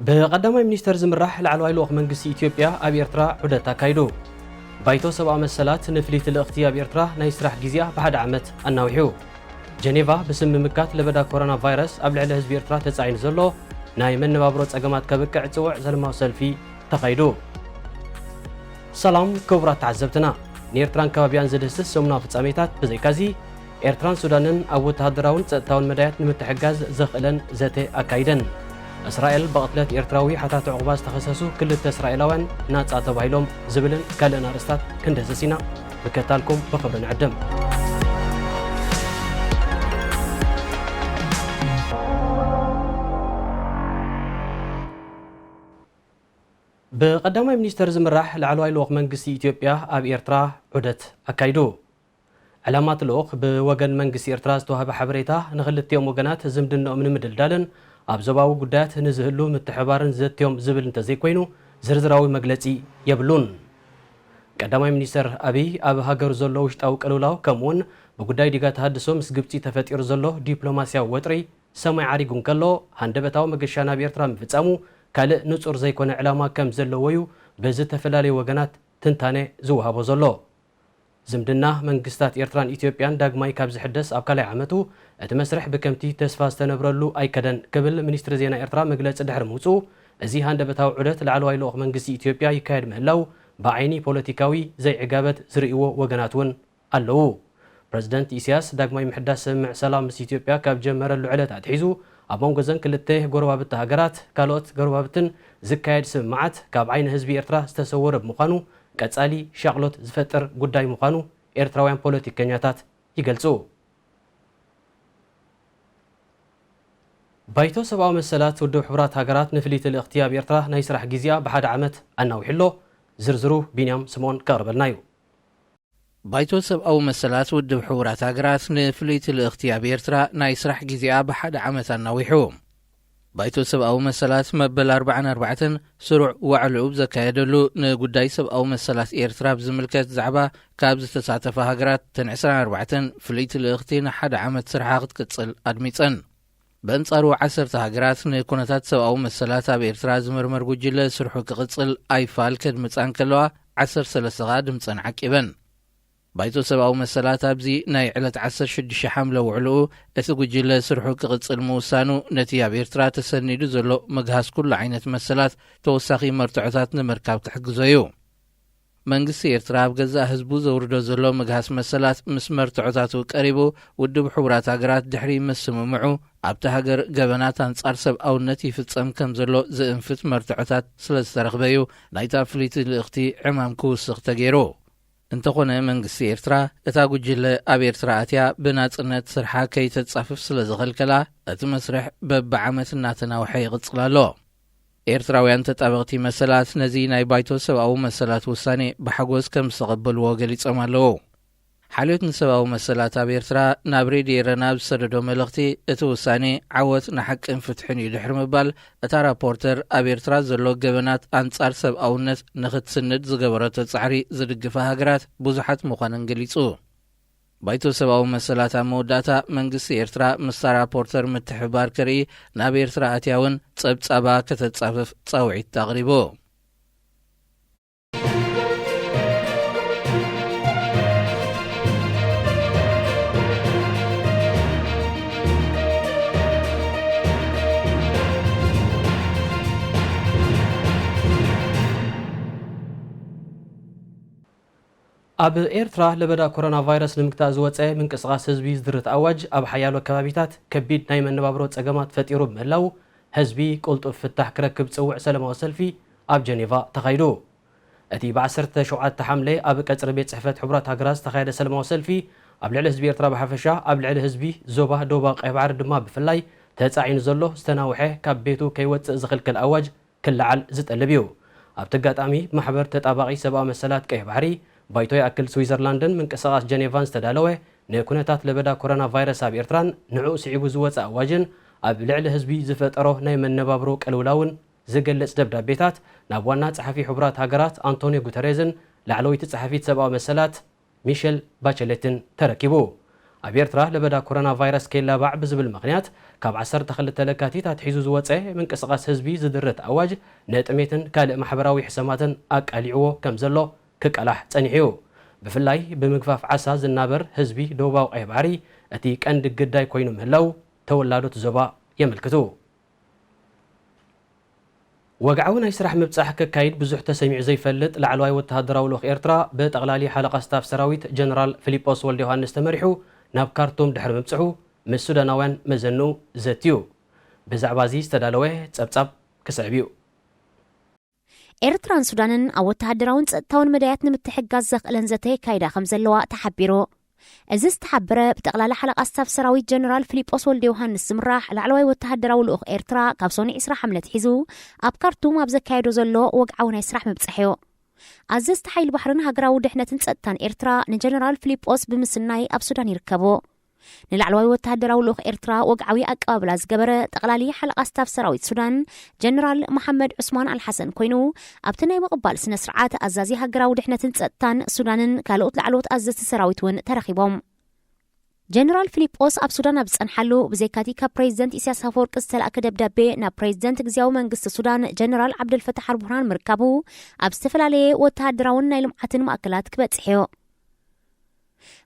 ብቐዳማይ ሚኒስተር ዝምራሕ ላዕለዋይ ልኡኽ መንግስቲ ኢትዮጵያ ኣብ ኤርትራ ዑደት ኣካይዱ። ባይቶ ሰብኣዊ መሰላት ንፍልይቲ ልእኽቲ ኣብ ኤርትራ ናይ ስራሕ ግዜኣ ብሓደ ዓመት ኣናዊሑ። ጀኔቫ ብስም ምምካት ለበዳ ኮሮና ቫይረስ ኣብ ልዕሊ ህዝቢ ኤርትራ ተጻዒኑ ዘሎ ናይ መነባብሮ ጸገማት ከብቅዕ ጽውዕ ሰላማዊ ሰልፊ ተኻይዱ። ሰላም ክቡራት ተዓዘብትና፣ ንኤርትራን ከባቢያን ዝድህስስ ሰሙናዊ ፍጻሜታት ብዘይካዚ፣ ኤርትራን ሱዳንን ኣብ ወተሃደራውን ጸጥታውን መዳያት ንምትሕጋዝ ዘኽእለን ዘተ ኣካይደን። እስራኤል ብቕትለት ኤርትራዊ ሓታቲ ዕቑባ ዝተኸሰሱ ክልተ እስራኤላውያን ናጻ ተባሂሎም ዝብልን ካልእን ኣርእስታት ክንድህስስ ኢና። ምክትታልኩም ብኽብሪ ንዕድም። ብቐዳማይ ሚኒስተር ዝምራሕ ላዕለዋይ ልኡኽ መንግስቲ ኢትዮጵያ ኣብ ኤርትራ ዑደት ኣካይዱ። ዕላማ እቲ ልኡኽ ብወገን መንግስቲ ኤርትራ ዝተዋህበ ሓበሬታ ንኽልቲኦም ወገናት ዝምድንኦም ንምድልዳልን ኣብ ዞባዊ ጉዳያት ንዝህሉ ምትሕባርን ዘትዮም ዝብል እንተዘይኮይኑ ዝርዝራዊ መግለጺ የብሉን። ቀዳማይ ሚኒስተር ኣብይ ኣብ ሃገሩ ዘሎ ውሽጣዊ ቅልውላው ከምኡውን ብጉዳይ ዲጋ ተሃድሶ ምስ ግብጺ ተፈጢሩ ዘሎ ዲፕሎማስያዊ ወጥሪ ሰማይ ዓሪጉ እንከሎ፣ ሃንደበታዊ መገሻ ናብ ኤርትራ ምፍጻሙ ካልእ ንጹር ዘይኮነ ዕላማ ከም ዘለዎ እዩ ብዝተፈላለዩ ወገናት ትንታነ ዝወሃቦ ዘሎ። ዝምድና መንግስታት ኤርትራን ኢትዮጵያን ዳግማይ ካብ ዝሕደስ ኣብ ካልኣይ ዓመቱ፣ እቲ መስርሕ ብከምቲ ተስፋ ዝተነብረሉ ኣይከደን ክብል ሚኒስትሪ ዜና ኤርትራ መግለጺ ድሕሪ ምውጽኡ፣ እዚ ሃንደበታዊ ዑደት ላዕለዋይ ልኡኽ መንግስቲ ኢትዮጵያ ይካየድ ምህላው ብዓይኒ ፖለቲካዊ ዘይዕጋበት ዝርእይዎ ወገናት እውን ኣለዉ። ፕረዚደንት ኢሳያስ ዳግማይ ምሕዳስ ስምምዕ ሰላም ምስ ኢትዮጵያ ካብ ጀመረሉ ዕለት ኣትሒዙ፣ ኣብ መንጎ እዘን ክልተ ጎረባብቲ ሃገራት፣ ካልኦት ጎረባብትን ዝካየድ ስምምዓት ካብ ዓይኒ ህዝቢ ኤርትራ ዝተሰወረ ብምዃኑ፣ ቀጻሊ ሻቕሎት ዝፈጥር ጉዳይ ምዃኑ ኤርትራውያን ፖለቲከኛታት ይገልጹ። ባይቶ ሰብኣዊ መሰላት ውድብ ሕቡራት ሃገራት ንፍልይቲ ልእኽቲ ኣብ ኤርትራ ናይ ስራሕ ግዜኣ ብሓደ ዓመት ኣናዊሑ ኣሎ። ዝርዝሩ ቢንያም ስምኦን ከቕርበልና እዩ። ባይቶ ሰብኣዊ መሰላት ውድብ ሕቡራት ሃገራት ንፍልይቲ ልእኽቲ ኣብ ኤርትራ ናይ ስራሕ ግዜኣ ብሓደ ዓመት ኣናዊሑ። ባይቶ ሰብኣዊ መሰላት መበል ኣርባዓን ኣርባዕተን ስሩዕ ዋዕልኡ ብዘካየደሉ፣ ንጉዳይ ሰብኣዊ መሰላት ኤርትራ ብዝምልከት ዛዕባ ካብ ዝተሳተፋ ሃገራት፣ እተን ዕስራን ኣርባዕተን ፍልይቲ ልእኽቲ ንሓደ ዓመት ስርሓ ክትቅጽል ኣድሚጸን። በንጻሩ፣ ዓሰርተ ሃገራት ንኩነታት ሰብኣዊ መሰላት ኣብ ኤርትራ ዝምርምር ጉጅለ ስርሑ ክቕጽል ኣይፋል ከድምጻ እንከለዋ፣ ዓሰርተ ሰለስተ ከኣ ድምጸን ዓቂበን። ባይቶ ሰብኣዊ መሰላት ኣብዚ ናይ ዕለት ዓሰርተ ሽዱሽተ ሓምለ ውዕልኡ፣ እቲ ጉጅለ ስርሑ ክቕጽል ምውሳኑ፣ ነቲ ኣብ ኤርትራ ተሰኒዱ ዘሎ ምግሃስ ኩሉ ዓይነት መሰላት ተወሳኺ መርትዖታት ንምርካብ ክሕግዞ እዩ። መንግስቲ ኤርትራ ኣብ ገዛእ ህዝቡ ዘውርዶ ዘሎ ምግሃስ መሰላት ምስ መርትዖታቱ ቀሪቡ፣ ውድብ ሕቡራት ሃገራት ድሕሪ ምስምምዑ፣ ኣብታ ሃገር ገበናት ኣንጻር ሰብኣውነት ይፍጸም ከም ዘሎ ዝእንፍት መርትዖታት ስለ ዝተረኽበ እዩ ናይታ ፍልይቲ ልእኽቲ ዕማም ክውስኽ ተገይሩ። እንተኾነ፣ መንግስቲ ኤርትራ፣ እታ ጉጅለ ኣብ ኤርትራ ኣትያ ብናጽነት ስርሓ ከይተጻፍፍ ስለ ዝኸልከላ፣ እቲ መስርሕ በብዓመት እናተናውሐ ይቕጽል ኣሎ። ኤርትራውያን ተጣበቕቲ መሰላት ነዚ ናይ ባይቶ ሰብኣዊ መሰላት ውሳኔ ብሓጎስ ከም ዝተቐበልዎ ገሊጾም ኣለዉ። ሓልዮት ንሰብኣዊ መሰላት ኣብ ኤርትራ ናብ ሬድዮ ኤረና ኣብ ዝሰደዶ መልእኽቲ፣ እቲ ውሳኔ ዓወት ንሓቅን ፍትሕን እዩ ድሕሪ ምባል፣ እታ ራፖርተር ኣብ ኤርትራ ዘሎ ገበናት ኣንጻር ሰብኣውነት ንኽትስንድ ዝገበረቶ ጻዕሪ ዝድግፋ ሃገራት ብዙሓት ምዃነን ገሊጹ። ባይቶ ሰብኣዊ መሰላት ኣብ መወዳእታ፣ መንግስቲ ኤርትራ ምስታ ራፖርተር ምትሕብባር ከርኢ፣ ናብ ኤርትራ ኣትያ እውን ጸብጻባ ከተጻፍፍ ጻውዒት ኣቕሪቡ። ኣብ ኤርትራ ለበዳ ኮሮና ቫይረስ ንምግታእ ዝወጸ ምንቅስቓስ ህዝቢ ዝድርት ኣዋጅ ኣብ ሓያሎ ከባቢታት ከቢድ ናይ መነባብሮ ጸገማት ፈጢሩ ብምህላው፣ ህዝቢ ቅልጡፍ ፍታሕ ክረክብ ዝጽውዕ ሰላማዊ ሰልፊ ኣብ ጀኔቫ ተኻይዱ። እቲ ብ ዓሰርተ ሸውዓተ ሓምለ ኣብ ቀጽሪ ቤት ጽሕፈት ሕቡራት ሃገራት ዝተኻየደ ሰላማዊ ሰልፊ፣ ኣብ ልዕሊ ህዝቢ ኤርትራ ብሓፈሻ፣ ኣብ ልዕሊ ህዝቢ ዞባ ዶባ ቀይ ባሕሪ ድማ ብፍላይ ተጻዒኑ ዘሎ ዝተናውሐ ካብ ቤቱ ከይወጽእ ዝኽልክል ኣዋጅ ክለዓል ዝጠልብ እዩ። ኣብቲ ኣጋጣሚ፣ ማሕበር ተጣባቒ ሰብኣዊ መሰላት ቀይሕ ባሕሪ፣ ባይቶ ይኣክል ስዊዘርላንድን ምንቅስቓስ ጀኔቫን ዝተዳለወ ንኩነታት ለበዳ ኮሮና ቫይረስ ኣብ ኤርትራን ንዕኡ ስዒቡ ዝወጸ ኣዋጅን ኣብ ልዕሊ ህዝቢ ዝፈጠሮ ናይ መነባብሮ ቅልውላውን ዝገልጽ ደብዳቤታት ናብ ዋና ጸሓፊ ሕቡራት ሃገራት ኣንቶኒዮ ጉተሬዝን ላዕለወይቲ ጸሓፊት ሰብኣዊ መሰላት ሚሸል ባቸሌትን ተረኪቡ። ኣብ ኤርትራ ለበዳ ኮሮና ቫይረስ ከይላባዕ ብዝብል ምኽንያት፣ ካብ ዓሰርተ ክልተ ለካቲት ኣትሒዙ ዝወጸ ምንቅስቓስ ህዝቢ ዝድርት ኣዋጅ ንጥሜትን ካልእ ማሕበራዊ ሕሰማትን ኣቃሊዕዎ ከም ዘሎ ክቃላሕ ጸኒሑ እዩ። ብፍላይ ብምግፋፍ ዓሳ ዝናበር ህዝቢ ደቡባዊ ቀይሕ ባሕሪ እቲ ቀንዲ ግዳይ ኮይኑ ምህላው ተወላዶት ዞባ የመልክቱ። ወግዓዊ ናይ ስራሕ ምብጻሕ ከካይድ ብዙሕ ተሰሚዑ ዘይፈልጥ ላዕለዋይ ወተሃደራዊ ልኡኽ ኤርትራ ብጠቕላሊ ሓለቓ ስታፍ ሰራዊት ጀነራል ፊሊጶስ ወልደ ዮሃንስ ተመሪሑ ናብ ካርቱም ድሕሪ ምብጽሑ ምስ ሱዳናውያን መዘንኡ ዘትዩ። ብዛዕባ እዚ ዝተዳለወ ጸብጻብ ክስዕብ እዩ። ኤርትራን ሱዳንን ኣብ ወተሃደራውን ጸጥታውን መዳያት ንምትሕግጋዝ ዘኽእለን ዘተ የካይዳ ከም ዘለዋ ተሓቢሩ። እዚ ዝተሓበረ ብጠቕላሊ ሓለቓ ስታፍ ሰራዊት ጀነራል ፊሊጶስ ወልደ ዮሃንስ ዝምራሕ ላዕለዋይ ወተሃደራዊ ልኡኽ ኤርትራ ካብ ሶኒ ዕስራ ሓምለ ኣትሒዙ ኣብ ካርቱም ኣብ ዘካየዶ ዘሎ ወግዓዊ ናይ ስራሕ ምብጻሕ እዩ። ኣዘዝቲ ሓይሊ ባሕርን ሃገራዊ ድሕነትን ጸጥታን ኤርትራ ንጀነራል ፊሊጶስ ብምስናይ ኣብ ሱዳን ይርከቡ። ንላዕለዋይ ወተሃደራዊ ልኡኽ ኤርትራ ወግዓዊ ኣቀባብላ ዝገበረ ጠቕላሊ ሓለቓ ስታፍ ሰራዊት ሱዳን ጀነራል መሓመድ ዑስማን ኣልሓሰን ኮይኑ፣ ኣብቲ ናይ ምቕባል ስነ ስርዓት ኣዛዚ ሃገራዊ ድሕነትን ጸጥታን ሱዳንን ካልኦት ላዕለዎት ኣዘዝቲ ሰራዊት እውን ተረኺቦም። ጀነራል ፊሊጶስ ኣብ ሱዳን ኣብ ዝጸንሓሉ፣ ብዘይካቲ ካብ ፕሬዚደንት ኢሳያስ ኣፈወርቂ ዝተላእከ ደብዳቤ ናብ ፕሬዚደንት ግዝያዊ መንግስቲ ሱዳን ጀነራል ዓብደልፈታሕ ኣልቡርሃን ምርካቡ፣ ኣብ ዝተፈላለየ ወተሃደራውን ናይ ልምዓትን ማእከላት ክበጽሕ እዩ።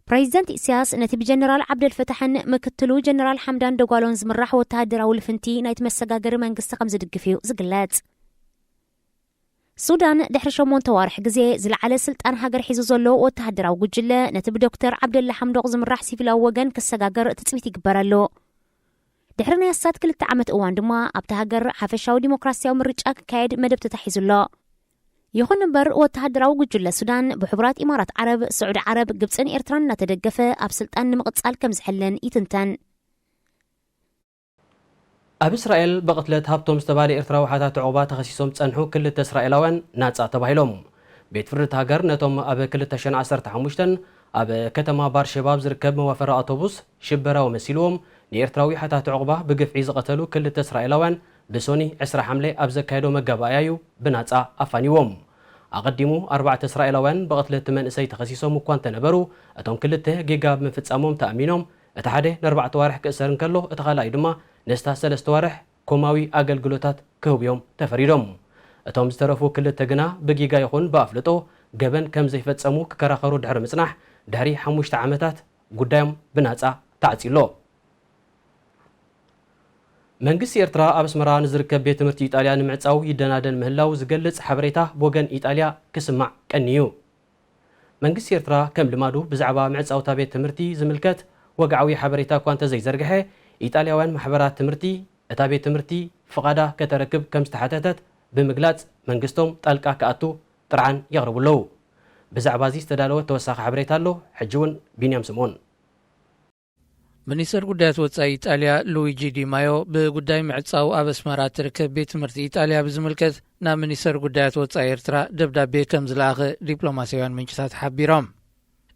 ፕሬዚደንት ኢሳያስ ነቲ ብጀነራል ዓብደልፈታሕን ምክትሉ ጀነራል ሓምዳን ደጓሎን ዝምራሕ ወተሃደራዊ ልፍንቲ ናይቲ መሰጋገሪ መንግስቲ ከም ዝድግፍ እዩ ዝግለጽ። ሱዳን ድሕሪ ሸሞንተ ዋርሕ ግዜ ዝለዓለ ስልጣን ሃገር ሒዙ ዘሎ ወተሃደራዊ ጉጅለ ነቲ ብዶክተር ዓብደላ ሓምዶቕ ዝምራሕ ሲቪላዊ ወገን ክሰጋገር ትጽቢት ይግበረሉ። ድሕሪ ናይ ኣስታት ክልተ ዓመት እዋን ድማ ኣብቲ ሃገር ሓፈሻዊ ዲሞክራሲያዊ ምርጫ ክካየድ መደብ ተታሒዙ ኣሎ። ይኹን እምበር ወተሃደራዊ ጉጅለ ሱዳን ብሕቡራት ኢማራት ዓረብ፣ ስዑዲ ዓረብ፣ ግብጽን ኤርትራን እናተደገፈ ኣብ ስልጣን ንምቕጻል ከም ዝሕልን ይትንተን። ኣብ እስራኤል ብቕትለት ሃብቶም ዝተባህለ ኤርትራዊ ሓታት ዑቕባ ተኸሲሶም ዝጸንሑ ክልተ እስራኤላውያን ናጻ ተባሂሎም። ቤት ፍርዲ እቲ ሃገር ነቶም ኣብ ክልተ ሽሕን ዓሰርተ ሓሙሽተን ኣብ ከተማ ባርሸባ ኣብ ዝርከብ መዋፈሪ ኣውቶቡስ ሽበራዊ መሲልዎም ንኤርትራዊ ሓታት ዑቕባ ብግፍዒ ዝቐተሉ ክልተ እስራኤላውያን ብሶኒ ዕስራ ሓምለ ኣብ ዘካየዶ መጋባእያ እዩ ብናጻ ኣፋኒዎም። ኣቐዲሙ ኣርባዕተ እስራኤላውያን ብቕትለት እቲ መንእሰይ ተኸሲሶም እኳ እንተነበሩ፣ እቶም ክልተ ጌጋ ብምፍጻሞም ተኣሚኖም፣ እቲ ሓደ ንኣርባዕተ ዋርሕ ክእሰር እንከሎ፣ እቲ ካልኣይ ድማ ንስታት ሰለስተ ዋርሕ ኮማዊ ኣገልግሎታት ክህቡ እዮም ተፈሪዶም። እቶም ዝተረፉ ክልተ ግና ብጌጋ ይኹን ብኣፍልጦ ገበን ከም ዘይፈጸሙ ክከራኸሩ ድሕሪ ምጽናሕ፣ ድሕሪ ሓሙሽተ ዓመታት ጉዳዮም ብናጻ ተዓጽዩ ኣሎ። መንግስቲ ኤርትራ ኣብ ኣስመራ ንዝርከብ ቤት ትምህርቲ ኢጣልያ ንምዕጻው ይደናደን ምህላው ዝገልጽ ሓበሬታ ብወገን ኢጣልያ ክስማዕ ቀንዩ። መንግስቲ ኤርትራ ከም ልማዱ ብዛዕባ ምዕጻው እታ ቤት ትምህርቲ ዝምልከት ወግዓዊ ሓበሬታ እኳ እንተዘይዘርግሐ፣ ኢጣልያውያን ማሕበራት ትምህርቲ እታ ቤት ትምህርቲ ፍቓዳ ከተረክብ ከም ዝተሓተተት ብምግላጽ መንግስቶም ጣልቃ ክኣቱ ጥርዓን የቕርቡ ኣለዉ። ብዛዕባ እዚ ዝተዳለወ ተወሳኺ ሓበሬታ ኣሎ። ሕጂ እውን ቢንያም ስምኦን። ሚኒስተር ጉዳያት ወጻኢ ኢጣልያ ሉዊጂ ዲ ማዮ ብጉዳይ ምዕጻው ኣብ ኣስመራ እትርከብ ቤት ትምህርቲ ኢጣልያ ብዝምልከት ናብ ሚኒስተር ጉዳያት ወጻኢ ኤርትራ ደብዳቤ ከም ዝለኣኸ ዲፕሎማስያውያን ምንጭታት ሓቢሮም።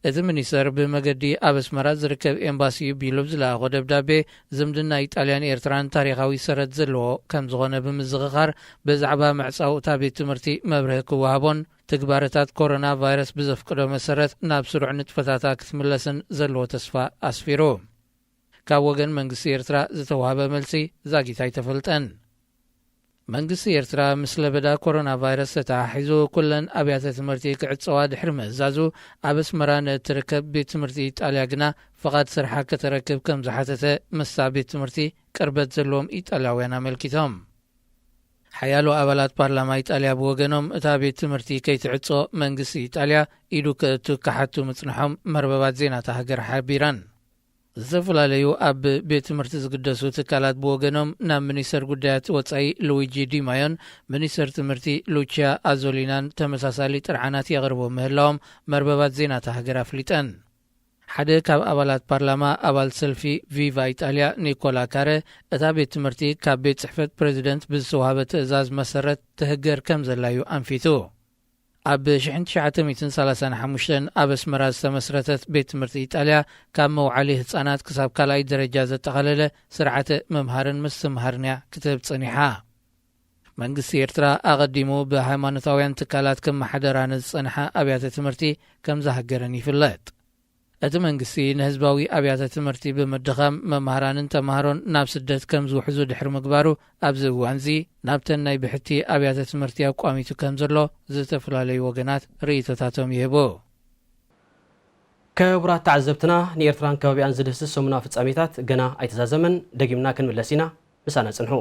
እቲ ሚኒስተር ብመገዲ ኣብ ኣስመራ ዝርከብ ኤምባሲኡ ቢሉ ብዝለኣኾ ደብዳቤ ዝምድና ኢጣልያን ኤርትራን ታሪኻዊ ሰረት ዘለዎ ከም ዝኾነ ብምዝኽኻር ብዛዕባ ምዕጻው እታ ቤት ትምህርቲ መብርሂ ክወሃቦን ትግባረታት ኮሮና ቫይረስ ብዘፍቅዶ መሰረት ናብ ስሩዕ ንጥፈታታ ክትምለስን ዘለዎ ተስፋ ኣስፊሩ። ካብ ወገን መንግስቲ ኤርትራ ዝተዋህበ መልሲ ዛጊት ኣይተፈልጠን። መንግስቲ ኤርትራ ምስ ለበዳ ኮሮና ቫይረስ ተተሓሒዙ ኩለን ኣብያተ ትምህርቲ ክዕጸዋ ድሕሪ ምእዛዙ፣ ኣብ ኣስመራ ንእትርከብ ቤት ትምህርቲ ኢጣልያ ግና ፍቓድ ስርሓ ከተረክብ ከም ዝሓተተ ምስታ ቤት ትምህርቲ ቅርበት ዘለዎም ኢጣልያውያን ኣመልኪቶም። ሓያሎ ኣባላት ፓርላማ ኢጣልያ ብወገኖም እታ ቤት ትምህርቲ ከይትዕጾ መንግስቲ ኢጣልያ ኢዱ ከእቱ ክሓቱ ምጽንሖም መርበባት ዜና እታ ሃገር ሓቢረን። ዝተፈላለዩ ኣብ ቤት ትምህርቲ ዝግደሱ ትካላት ብወገኖም ናብ ሚኒስተር ጉዳያት ወጻኢ ሉዊጂ ዲማዮን ሚኒስተር ትምህርቲ ሉቺያ ኣዞሊናን ተመሳሳሊ ጥርዓናት የቕርቡ ምህላዎም መርበባት ዜና እታ ሃገር ኣፍሊጠን። ሓደ ካብ ኣባላት ፓርላማ ኣባል ሰልፊ ቪቫ ኢጣልያ ኒኮላ ካረ፣ እታ ቤት ትምህርቲ ካብ ቤት ጽሕፈት ፕሬዚደንት ብዝተዋህበ ትእዛዝ መሰረት ትህገር ከም ዘላ እዩ ኣንፊቱ። ኣብ ሽሕን ትሽዓተ ሚእትን ሰላሳን ሓሙሽተን ኣብ ኣስመራ ዝተመስረተት ቤት ትምህርቲ ኢጣልያ ካብ መውዓሊ ህጻናት ክሳብ ካልኣይ ደረጃ ዘጠቓለለ ስርዓተ ምምሃርን ምስትምሃርን እያ ክትህብ ጸኒሓ። መንግስቲ ኤርትራ ኣቐዲሙ ብሃይማኖታውያን ትካላት ከመሓደራ ንዝጸንሓ ኣብያተ ትምህርቲ ከም ዝሃገረን ይፍለጥ። እቲ መንግስቲ ንህዝባዊ ኣብያተ ትምህርቲ ብምድኻም መማህራንን ተማሃሮን ናብ ስደት ከም ዝውሕዙ ድሕሪ ምግባሩ፣ ኣብዚ እዋንዚ ናብተን ናይ ብሕቲ ኣብያተ ትምህርቲ ኣቋሚቱ ከም ዘሎ ዝተፈላለዩ ወገናት ርእይቶታቶም ይህቡ። ክቡራት ተዓዘብትና፣ ንኤርትራን ከባቢኣን ዝድህስስ ሰሙናዊ ፍጻሜታት ገና ኣይተዛዘመን። ደጊምና ክንምለስ ኢና። ምሳና ጽንሑ።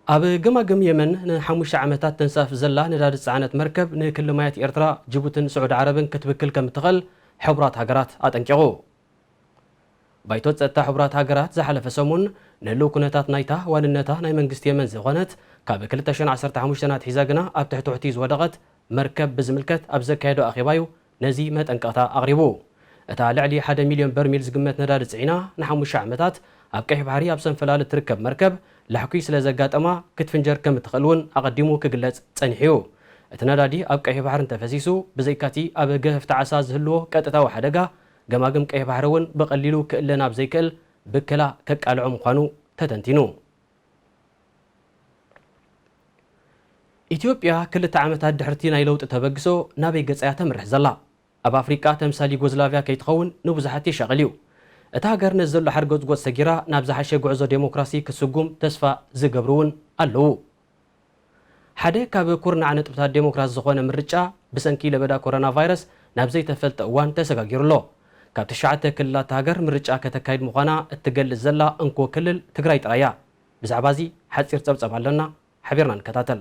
ኣብ ገማግም የመን ንሓሙሽተ ዓመታት ተንሳፍ ዘላ ነዳዲ ዝጸዓነት መርከብ ንክሊ ማያት ኤርትራ፣ ጅቡትን ስዑዲ ዓረብን ክትብክል ከም እትኽእል ሕቡራት ሃገራት ኣጠንቂቑ። ባይቶ ጸጥታ ሕቡራት ሃገራት ዝሓለፈ ሰሙን ንህልው ኩነታት ናይታ ዋንነታ ናይ መንግስቲ የመን ዝኾነት፣ ካብ ክልተ ሽሕን ዓሰርተ ሓሙሽተን ኣትሒዛ ግና ኣብ ትሕቲ ሑቲ ዝወደቐት መርከብ ብዝምልከት ኣብ ዘካየዶ ኣኼባዩ ነዚ መጠንቀቕታ ኣቕሪቡ። እታ ልዕሊ ሓደ ሚልዮን በርሚል ዝግመት ነዳዲ ጽዒና ንሓሙሽተ ዓመታት ኣብ ቀይሕ ባሕሪ ኣብ ሰንፈላል እትርከብ መርከብ ላሕኲ ስለ ዘጋጠማ ክትፍንጀር ከም እትኽእል እውን ኣቐዲሙ ክግለጽ ጸኒሑ እዩ። እቲ ነዳዲ ኣብ ቀይሕ ባሕሪ እንተፈሲሱ፣ ብዘይካቲ ኣብ ገህፍቲ ዓሳ ዝህልዎ ቀጥታዊ ሓደጋ፣ ገማግም ቀይሕ ባሕሪ እውን ብቐሊሉ ክእለ ናብ ዘይክእል ብከላ ከቃልዖ ምዃኑ ተተንቲኑ። ኢትዮጵያ ክልተ ዓመታት ድሕርቲ ናይ ለውጢ ተበግሶ ናበይ ገጻ እያ ተምርሕ ዘላ? ኣብ ኣፍሪቃ ተምሳል ዩጎዝላቭያ ከይትኸውን ንብዙሓት የሻቕል እዩ። እታ ሃገር ነዚ ዘሎ ሓርጎጽጎጽ ሰጊራ ናብ ዝሓሸ ጉዕዞ ዴሞክራሲ ክትስጉም ተስፋ ዝገብሩ እውን ኣለዉ። ሓደ ካብ ኩርናዕ ነጥብታት ዴሞክራሲ ዝኾነ ምርጫ ብሰንኪ ለበዳ ኮሮና ቫይረስ ናብ ዘይተፈልጠ እዋን ተሰጋጊሩ ኣሎ። ካብ ትሽዓተ ክልላት ሃገር ምርጫ ከተካይድ ምዃና እትገልጽ ዘላ እንኮ ክልል ትግራይ ጥራይ እያ። ብዛዕባ እዚ ሓጺር ጸብጸብ ኣለና፣ ሓቢርና ንከታተል።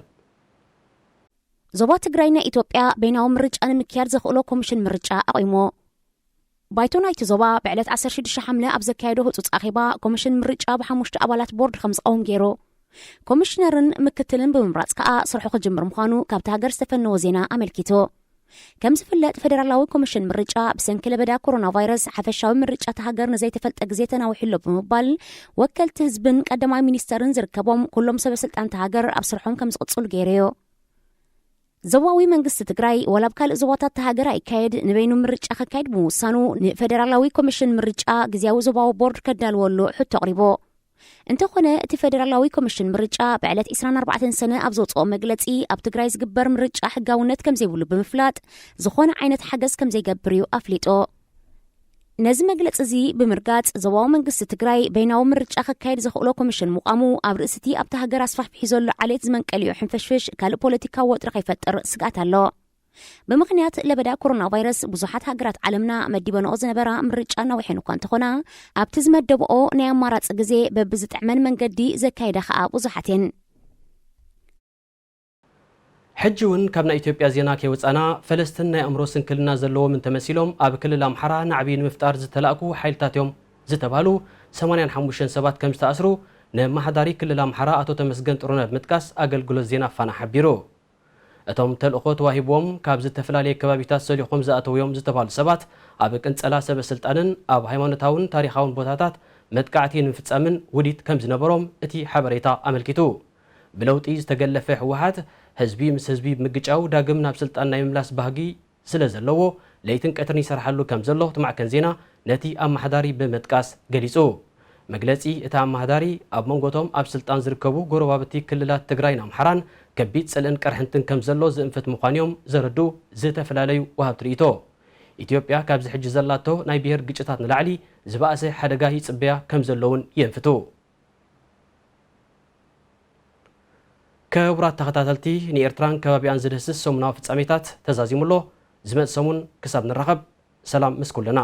ዞባ ትግራይ ናይ ኢትዮጵያ በይናዊ ምርጫ ንምክያድ ዘኽእሎ ኮሚሽን ምርጫ ኣቑሞ። ባይቶ ናይቲ ዞባ ብዕለት ዓሰርተ ሽዱሽተ ሓምለ ኣብ ዘካየዶ ህጹጽ ኣኼባ፣ ኮሚሽን ምርጫ ብሓሙሽተ ኣባላት ቦርድ ከም ዝቐውም ገይሩ። ኮሚሽነርን ምክትልን ብምምራጽ ከኣ ስርሑ ክጅምር ምዃኑ ካብቲ ሃገር ዝተፈነወ ዜና ኣመልኪቱ። ከም ዝፍለጥ፣ ፌደራላዊ ኮሚሽን ምርጫ ብሰንኪ ለበዳ ኮሮና ቫይረስ ሓፈሻዊ ምርጫ እታ ሃገር ንዘይተፈልጠ ግዜ ተናዊሑ ኣሎ ብምባል፣ ወከልቲ ህዝብን ቀዳማይ ሚኒስተርን ዝርከቦም ኩሎም ሰበ ስልጣን እታ ሃገር ኣብ ስርሖም ከም ዝቕጽሉ ገይሩ እዩ። ዞባዊ መንግስቲ ትግራይ ዋላ ኣብ ካልእ ዞባታት እታ ሃገር ኣይካየድ፣ ንበይኑ ምርጫ ከካይድ ብምውሳኑ፣ ንፌደራላዊ ኮሚሽን ምርጫ ግዝያዊ ዞባዊ ቦርድ ከዳልወሉ ሕቶ ኣቕሪቡ። እንተኾነ፣ እቲ ፌደራላዊ ኮሚሽን ምርጫ ብዕለት ዕስራን ኣርባዕተን ሰነ ኣብ ዘውፅኦ መግለፂ፣ ኣብ ትግራይ ዝግበር ምርጫ ሕጋውነት ከም ዘይብሉ ብምፍላጥ፣ ዝኾነ ዓይነት ሓገዝ ከም ዘይገብር እዩ ኣፍሊጡ። ነዚ መግለፂ እዚ ብምርጋፅ፣ ዞባዊ መንግስቲ ትግራይ በይናዊ ምርጫ ከካይድ ዘኽእሎ ኮሚሽን ምቋሙ፣ ኣብ ርእሲ እቲ ኣብታ ሃገር ኣስፋሕፊሑ ዘሎ ዓሌት ዝመንቀሊኡ ሕንፍሽፍሽ ካልእ ፖለቲካዊ ወጥሪ ከይፈጥር ስግኣት ኣሎ። ብምኽንያት ለበዳ ኮሮና ቫይረስ፣ ብዙሓት ሃገራት ዓለምና መዲበንኦ ዝነበራ ምርጫ ኣናዊሐን እኳ እንተኾና፣ ኣብቲ ዝመደብኦ ናይ ኣማራፂ ግዜ በብዝጥዕመን መንገዲ ዘካየዳ ኸኣ ብዙሓት እየን። ሕጂ እውን ካብ ናይ ኢትዮጵያ ዜና ከይወጻና፣ ፈለስትን ናይ ኣእምሮ ስንክልና ዘለዎም እንተመሲሎም ኣብ ክልል ኣምሓራ ናዕቢ ንምፍጣር ዝተላእኩ ሓይልታት እዮም ዝተባህሉ ሰማንያን ሓሙሽተን ሰባት ከም ዝተኣስሩ ንኣመሓዳሪ ክልል ኣምሓራ ኣቶ ተመስገን ጥሩነህ ብምጥቃስ ኣገልግሎት ዜና ፋና ሓቢሩ። እቶም ተልእኾ ተዋሂብዎም ካብ ዝተፈላለየ ከባቢታት ሰሊኾም ዝኣተዉ እዮም ዝተባህሉ ሰባት፣ ኣብ ቅንጸላ ሰበ ስልጣንን ኣብ ሃይማኖታውን ታሪኻውን ቦታታት መጥቃዕቲ ንምፍጻምን ውዲት ከም ዝነበሮም እቲ ሓበሬታ ኣመልኪቱ። ብለውጢ ዝተገለፈ ህወሓት፣ ህዝቢ ምስ ህዝቢ ብምግጫው ዳግም ናብ ስልጣን ናይ ምምላስ ባህጊ ስለ ዘለዎ፣ ለይትን ቀትርን ይሰርሓሉ ከም ዘሎ እቲ ማዕከን ዜና ነቲ ኣመሓዳሪ ብምጥቃስ ገሊጹ። መግለጺ እቲ ኣመሓዳሪ፣ ኣብ መንጎቶም ኣብ ስልጣን ዝርከቡ ጎረባብቲ ክልላት ትግራይን ኣምሓራን ከቢድ ጽልእን ቅርሕንትን ከም ዘሎ ዝእንፍት ምዃኑ እዮም ዘረድኡ ዝተፈላለዩ ወሃብቲ ርእይቶ። ኢትዮጵያ ካብዚ ሕጂ ዘላቶ ናይ ብሄር ግጭታት ንላዕሊ ዝበኣሰ ሓደጋ ይጽበያ ከም ዘሎ እውን የንፍቱ። ክቡራት ተኸታተልቲ፣ ንኤርትራን ከባቢኣን ዝድህስስ ሰሙናዊ ፍጻሜታት ተዛዚሙ ኣሎ። ዝመጽእ ሰሙን ክሳብ ንራኸብ፣ ሰላም ምስ ኩልና።